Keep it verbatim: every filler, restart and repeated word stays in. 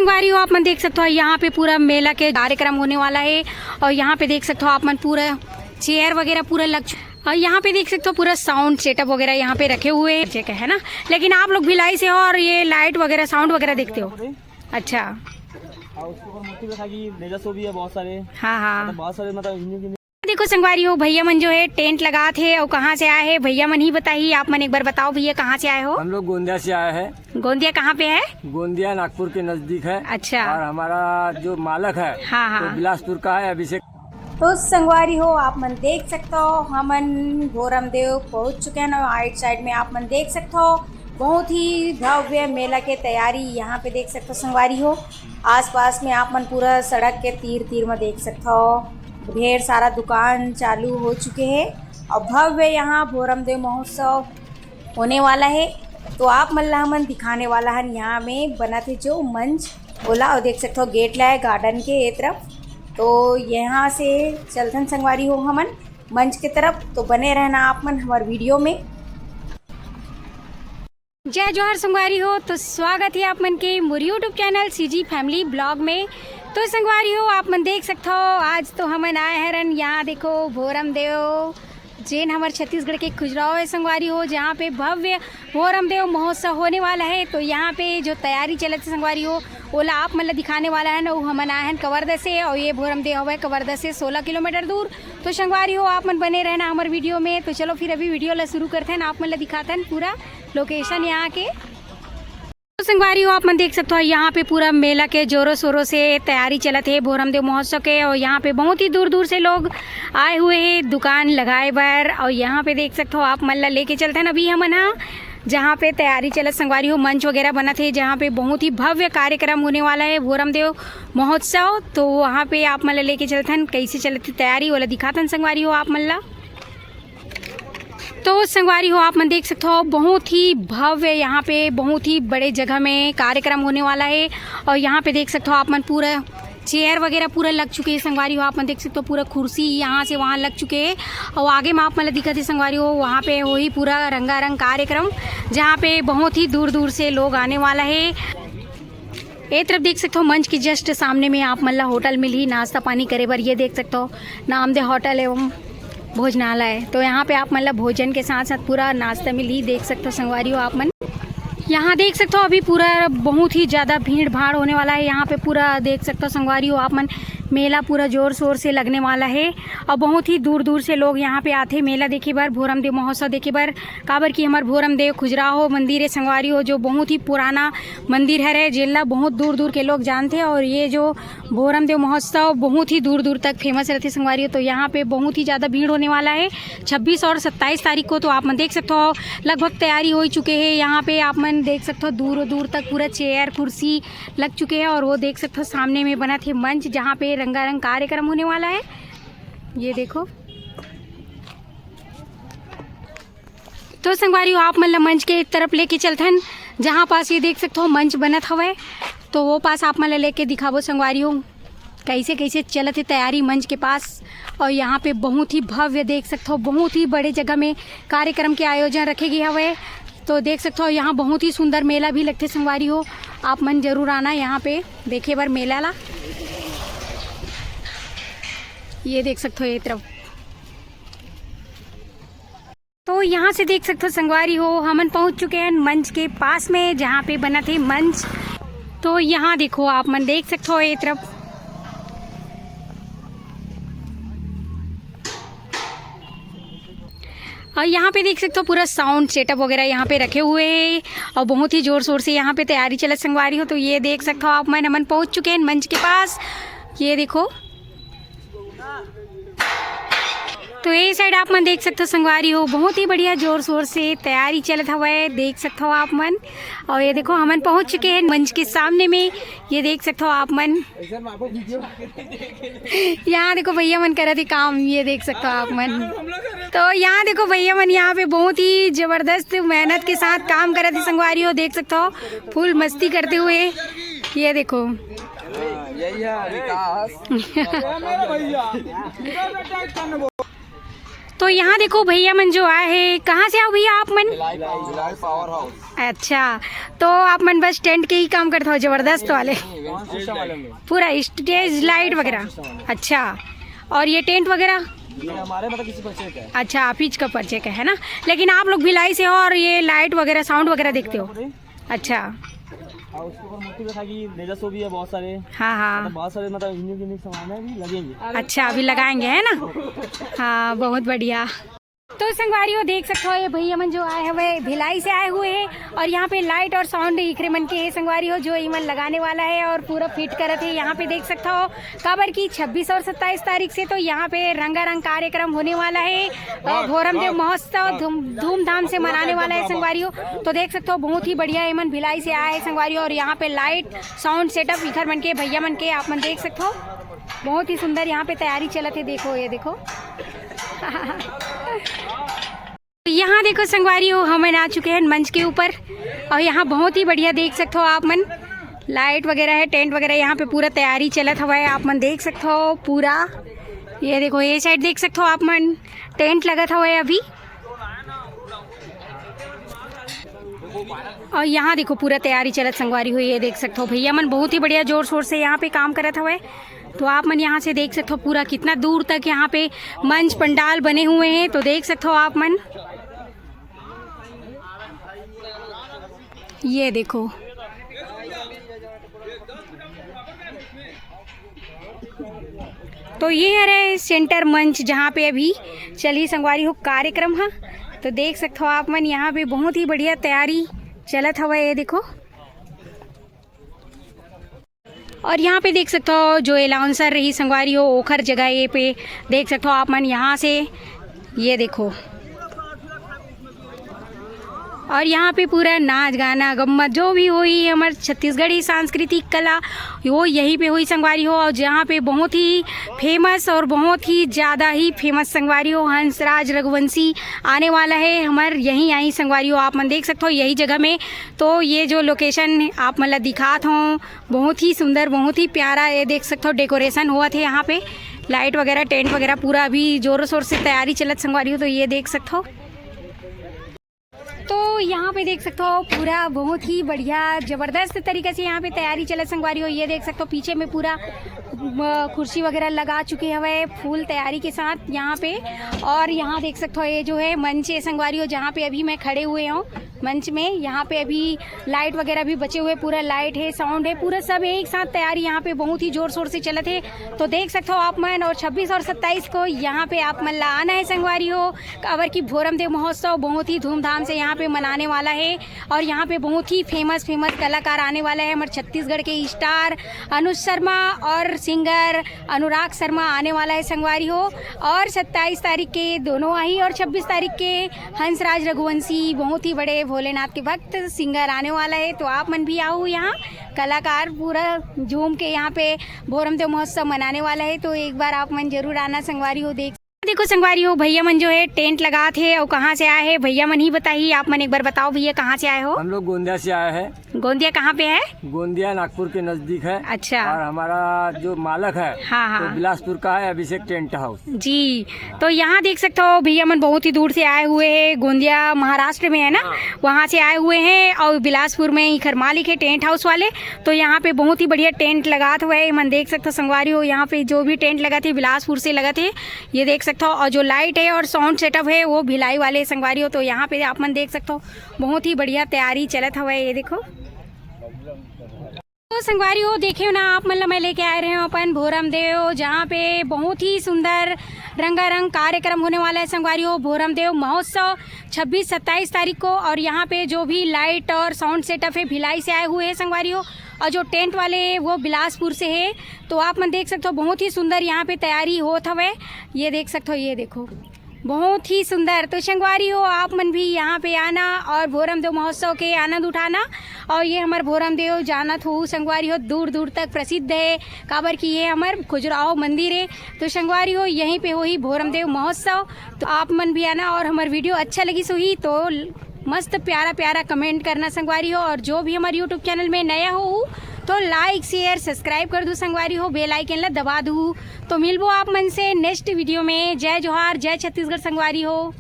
संगवारी हो, आप मन देख सकते हो, यहाँ पे पूरा मेला के कार्यक्रम होने वाला है। और यहाँ पे देख सकते हो आप मन, पूरा चेयर वगैरह पूरा लग चु-, और यहाँ पे देख सकते हो, पूरा साउंड सेटअप वगैरह यहाँ पे रखे हुए हैं, जगह है ना। लेकिन आप लोग भिलाई से हो और ये लाइट वगैरह, साउंड वगैरह देखते हो। अच्छा। और उसके ऊपर मूर्ति बैठा की नेजा सो भी है बहुत सारे। हाँ, हाँ। मतलब बहुत सारे, मतलब हिंदू की देखो संगवारी हो, भैया मन जो है टेंट लगात हे। और कहाँ से आए हैं भैया मन ही बताही। आप मन एक बार बताओ भैया, कहाँ से आए हो? हम लोग गोंदिया से आए हैं। गोंदिया कहाँ पे है? गोंदिया नागपुर के नजदीक है। अच्छा। और हमारा जो मालक है हाँ, हाँ। वो बिलासपुर का है, अभिषेक। तो संगवारी हो, आप मन देख सकते हो, हमन भोरम देव पहुंच चुके हैं। और आइट साइड में आप मन देख सकते हो, बहुत ही भव्य मेला के तैयारी यहाँ पे देख सकते हो संगवारी हो। आसपास में आप मन पूरा सड़क के तीर तीर में देख सकते हो, ढेर सारा दुकान चालू हो चुके हैं। और भव्य यहाँ भोरम देव महोत्सव होने वाला है। तो आप मन ला हमन दिखाने वाला हन यहाँ में बनत हे जो मंच ओला, और देख सकते हो गेट ला है गार्डन के ये तरफ। तो यहाँ से चलथन संगवारी हो हमन मंच के तरफ। तो बने रहना आप मन हमारे वीडियो में। जय जोहार संगवारी हो, तो स्वागत है आप मन के मोर YouTube channel CG family blog में। तो संगवारी हो, आप मन देख सकते हो, आज तो हमन आए हरन यहाँ, देखो भोरम देव, जेन हमर छत्तीसगढ़ के खजुराहो है संगवारी हो, जहाँ पे भव्य भोरम देव महोत्सव होने वाला है। तो यहाँ पे जो तैयारी चलत है संगवारी हो, ओला आप मन ला दिखाने वाला है ना। वो हमन आए हैं कवर्धा से, और ये भोरम देव हवे कवर्धा से सोलह किलोमीटर दूर। तो संगवारी हो, आप मन बने रहना हमर वीडियो में। तो चलो फिर अभी वीडियो ला शुरू करते हैं, आप मन ला दिखाते हैं पूरा लोकेशन यहाँ के। तो संगवारी हो, आप मन देख सकते हो, यहाँ पे पूरा मेला के जोरों शोरों से तैयारी चलत है भोरम देव महोत्सव के। और यहाँ पे बहुत ही दूर दूर से लोग आए हुए हैं दुकान लगाए बर। और यहाँ पे देख सकते हो, आप मन ला लेके चलते हैं अभी हमन हा, जहाँ पे तैयारी चलत संगवारी हो, मंच वगैरह बनत है, जहाँ पे बहुत ही भव्य कार्यक्रम होने वाला है भोरम देव महोत्सव। तो वहाँ पे आप मन ला लेके चलथन, कैसे चलत हे तैयारी, ओला दिखाथन संगवारी हो आप मन ला। तो संगवारी हो, आप मन देख सकते हो, बहुत ही भव्य यहाँ पे बहुत ही बड़े जगह में कार्यक्रम होने वाला है। और यहाँ पे देख सकते हो आप मन, पूरा चेयर वगैरह पूरा लग चुके हैं संगवारी हो। आप मन देख सकते हो, पूरा कुर्सी यहाँ से वहाँ लग चुके हैं। और आगे में आप मन ला दिखत हे संगवारी हो, वहाँ पे वही पूरा रंगारंग कार्यक्रम, जहाँ पे बहुत ही दूर दूर से लोग आने वाला है। ए तरफ देख सकते हो, मंच के जस्ट सामने में आप मन ला होटल मिलही नाश्ता पानी करे बर। ये देख सकते हो, नामदेव होटल एवं भोजनालय। तो यहाँ पे आप मन ला भोजन के साथ साथ पूरा नाश्ता मिलही, देख सकते हो संगवारी हो आप मन। यहाँ देख सकते हो, अभी पूरा बहुत ही ज़्यादा भीड़ भाड़ होने वाला है। यहाँ पे पूरा देख सकते हो संगवारी हो आप मन, मेला पूरा जोर शोर से लगने वाला है। और बहुत ही दूर दूर से लोग यहाँ पे आथे मेला देखे बर, भोरम देव महोत्सव देखे बर। काबर कि हमर भोरम देव खजुराहो मंदिर है संगवारी हो, जो बहुत ही पुराना मंदिर हरे, जेला बहुत दूर दूर के लोग जानथे। और ये जो भोरम देव महोत्सव बहुत ही दूर दूर तक फेमस रहथे संगवारी हो। तो यहाँ पे बहुत ही ज़्यादा भीड़ होने वाला है छब्बीस और सत्ताईस तारीख को। तो आप मन देख सकते हो, लगभग तैयारी हो ही चुके हैं। यहाँ पे आप मन देख सकते हो, दूर दूर तक पूरा चेयर कुर्सी लग चुके हैं। और वो देख सकते हो, सामने में बनत हे मंच, जहाँ पे रंगारंग कार्यक्रम होने वाला है। ये देखो, तो संगवारी हो, आप मन ला मंच के तरफ लेके चलथन, जहाँ पास ये देख सकते हो मंच बनत हवय। तो वो पास आप मन ला लेके दिखाबो संगवारी हो, कैसे कैसे चलत हे तैयारी मंच के पास। और यहाँ पे बहुत ही भव्य देख सकते हो, बहुत ही बड़े जगह में कार्यक्रम के आयोजन रखे गए हवय। तो देख सकते हो, यहाँ बहुत ही सुंदर मेला भी लगथे संगवारी हो, आप मन जरूर आना यहाँ पे देखे बर मेला ला। ये देख सकते हो ये तरफ। तो यहाँ से देख सकते हो संगवारी हो, हमन पहुँच चुके हैं मंच के पास में, जहाँ पे बनत हे मंच। तो यहाँ देखो, आप मन देख सकते हो ये तरफ। और यहाँ पे देख सकते हो, पूरा साउंड सेटअप वगैरह यहाँ पे रखे हुए हैं और बहुत ही जोर शोर से यहाँ पे तैयारी चलत संगवारी हो। तो ये देख सकते हो आप मन, हमन पहुँच चुके हैं मंच के पास। ये देखो, तो ये साइड आप मन देख सकते हो संगवारी हो, बहुत ही बढ़िया जोर शोर से तैयारी चलत हवय, देख सकते हो आप मन। और ये देखो, हमन पहुँच चुके हैं मंच के सामने में। ये देख सकते हो आप मन, यहाँ देखो भैया मन करत हे काम, ये देख सकते हो आप मन। तो यहाँ देखो भैया मन यहाँ पे बहुत ही जबरदस्त मेहनत के साथ काम करत हे संगवारी हो, देख सकते हो, फुल मस्ती करते हुए। ये देखो, यही है विकास। तो यहाँ देखो भैया मन जो आए हैं, कहाँ से आओ भैया आप मन? Bhilai power house. अच्छा, तो आप मन बस टेंट के ही काम करते हो, जबरदस्त वाले। पूरा स्टेज लाइट वगैरह। अच्छा, और ये टेंट वगैरह? ये हमारे मतलब किसी परिचय का है। अच्छा, आप ही का परिचय का है ना, लेकिन आप लोग भिलाई से हो और ये लाइट वगैरह, साउंड वगैरह देखते हो? अच्छा। और उसके ऊपर मूर्ति बैठा कि लेजर शो भी है बहुत सारे। हाँ, हाँ। मतलब बहुत सारे मतलब यूनिक यूनिक सामान है, अभी लगेंगे। अच्छा, अभी लगाएंगे, है ना? हाँ, बहुत बढ़िया। तो संगवारी हो, देख सकते हो, ये भैया मन जो आए हुए, भिलाई से आए हुए हैं और यहाँ पे लाइट और साउंड इखरे मन के है संगवारी हो, जो इमन लगाने वाला है और पूरा फिट करत है। यहाँ पे देख सकते हो, काबर की छब्बीस और सत्ताईस तारीख से तो यहाँ पे रंगारंग कार्यक्रम होने वाला है और भोरम देव महोत्सव धूम धूमधाम से मनाने वाला है संगवारी हो। तो देख सकते हो, बहुत ही बढ़िया एमन भिलाई से आए हैं संगवारी हो। और यहाँ पे लाइट साउंड सेटअप इखर मन के, भैया मन के, आप मन देख सकते हो, बहुत ही सुंदर यहाँ पे तैयारी चलत है। देखो, ये देखो। यहाँ देखो संगवारी हो, हमन आ चुके हैं मंच के ऊपर और यहाँ बहुत ही बढ़िया देख सकते हो आप मन, लाइट वगैरह है, टेंट वगैरह, यहाँ पे पूरा तैयारी चलत हवा है। आप मन देख सकते हो पूरा, ये देखो, ये साइड देख सकते हो आप मन, टेंट लगत हवा है अभी। और यहाँ देखो पूरा तैयारी चलत संगवारी हो, ये देख सकते हो भैया मन बहुत ही बढ़िया जोर शोर से यहाँ पे काम करत हवे। तो आप मन यहाँ से देख सकते हो पूरा कितना दूर तक यहाँ पे मंच पंडाल बने हुए हैं। तो देख सकते हो आप मन, ये देखो। तो ये हरे सेंटर मंच, जहाँ पे अभी चली संगवारी हो कार्यक्रम हा। तो देख सकते हो आप मन, यहाँ पे बहुत ही बढ़िया तैयारी चलत हवा। ये देखो, और यहाँ पे देख सकते हो जो अनाउंसर रही संगवारी हो, ओखर जगह ये पे देख सकते हो आप मन यहाँ से, ये देखो। और यहाँ पे पूरा नाच गाना गम्मत जो भी होई हमर छत्तीसगढ़ी सांस्कृतिक कला, वो यहीं पे होई संगवारी हो। और जहाँ पे बहुत ही फेमस और बहुत ही ज़्यादा ही फेमस संगवारी हो हंसराज रघुवंशी आने वाला है हमर यहीं आई संगवारी हो। आप मन देख सकते हो यही जगह में। तो ये जो लोकेशन आप मन ला दिखात हों, बहुत ही सुंदर, बहुत ही प्यारा, ये देख सकते हो डेकोरेशन हुआ थे यहाँ पे, लाइट वगैरह, टेंट वगैरह, पूरा अभी जोरों शोर से तैयारी चलत संगवारी हो। तो ये देख सकते हो, तो यहाँ पे देख सकते हो पूरा बहुत ही बढ़िया जबरदस्त तरीके से यहाँ पे तैयारी चलत संगवारी हो। ये देख सकते हो पीछे में पूरा म, कुर्सी वगैरह लगा चुके हुए फुल तैयारी के साथ यहाँ पे। और यहाँ देख सकते हो ये जो है मंच है संगवारी हो, जहाँ पे अभी मैं खड़े हुए हूँ मंच में। यहाँ पे अभी लाइट वगैरह भी बचे हुए, पूरा लाइट है, साउंड है, पूरा सब एक साथ तैयारी यहाँ पे बहुत ही जोर शोर से चलत है। तो देख सकते हो आप मन, और छब्बीस और सत्ताईस को यहाँ पे आप मन ला आना है संगवारी हो, काबर की भोरम देव महोत्सव बहुत ही धूमधाम से यहाँ पे मनाने वाला है। और यहाँ पे बहुत ही फेमस फेमस कलाकार आने वाला है, हमारे छत्तीसगढ़ के स्टार अनुज शर्मा और सिंगर अनुराग शर्मा आने वाला है संगवारी हो। और सत्ताईस तारीख के दोनों आई और छब्बीस तारीख के हंसराज रघुवंशी, बहुत ही बड़े भोलेनाथ के भक्त सिंगर आने वाला है। तो आप मन भी आओ यहाँ, कलाकार पूरा झूम के यहाँ पे भोरम देव महोत्सव मनाने वाला है। तो एक बार आप मन जरूर आना संगवारी हो। देख, देखो संगवारी हो, भैया मन जो है टेंट लगात हे और कहाँ से आए हैं भैया मन ही बताही। आप मन एक बार बताओ भैया, कहाँ से आए हो? हम लोग गोंदिया से आए हैं। गोंदिया कहाँ पे है? गोंदिया नागपुर के नजदीक है। अच्छा। और हमारा जो मालक है, हाँ, हाँ। तो बिलासपुर का है, अभिषेक टेंट हाउस। जी, तो यहाँ देख सकते हो भैया मन बहुत ही दूर से आए हुए हैं, गोंदिया महाराष्ट्र में है ना, हाँ। वहाँ से आए हुए हैं और बिलासपुर में इखर मालिक है टेंट हाउस वाले। तो यहाँ पे बहुत ही बढ़िया टेंट लगात हुआ है, मन देख सकते हो संगवारी हो। यहाँ पे जो भी टेंट लगा थे बिलासपुर से लगा थे, ये देख सकते हो। और जो लाइट है और साउंड सेटअप है वो भिलाई वाले संगवारी हो। तो यहाँ पे आप मन देख सकते हो बहुत ही बढ़िया तैयारी चलत हवा है। ये देखो, तो संगवारी हो, देखे हो ना आप मन ला, मैं लेके आए रहे हूँ अपन भोरम देव, जहाँ पे बहुत ही सुंदर रंगारंग कार्यक्रम होने वाला है संगवारी हो। भोरम देव महोत्सव छब्बीस सत्ताईस तारीख को, और यहाँ पे जो भी लाइट और साउंड सेटअप है भिलाई से आए हुए हैं संगवारी हो, और जो टेंट वाले हैं वो बिलासपुर से है। तो आप मन देख सकते हो बहुत ही सुंदर यहाँ पे तैयारी होत हवे। ये देख सकते हो, ये देखो बहुत ही सुंदर। तो संगवारी हो, आप मन भी यहाँ पे आना और भोरम देव महोत्सव के आनंद उठाना। और ये हमार भोरम देव जानत हो संगवारी हो, दूर दूर तक प्रसिद्ध है, काबर कि ये हमार खजुराहो मंदिर है। तो संगवारी हो, यहीं पे होही भोरम देव महोत्सव। तो आप मन भी आना और हमार वीडियो अच्छा लगी सोही तो मस्त प्यारा प्यारा कमेंट करना संगवारी हो। और जो भी हमारे यूट्यूब चैनल में नया हो तो like share subscribe कर दू संगवारी हो, bell icon ला दबा दू। तो मिलबो आप मन से next video में। जय जोहार, जय छत्तीसगढ़ संगवारी हो।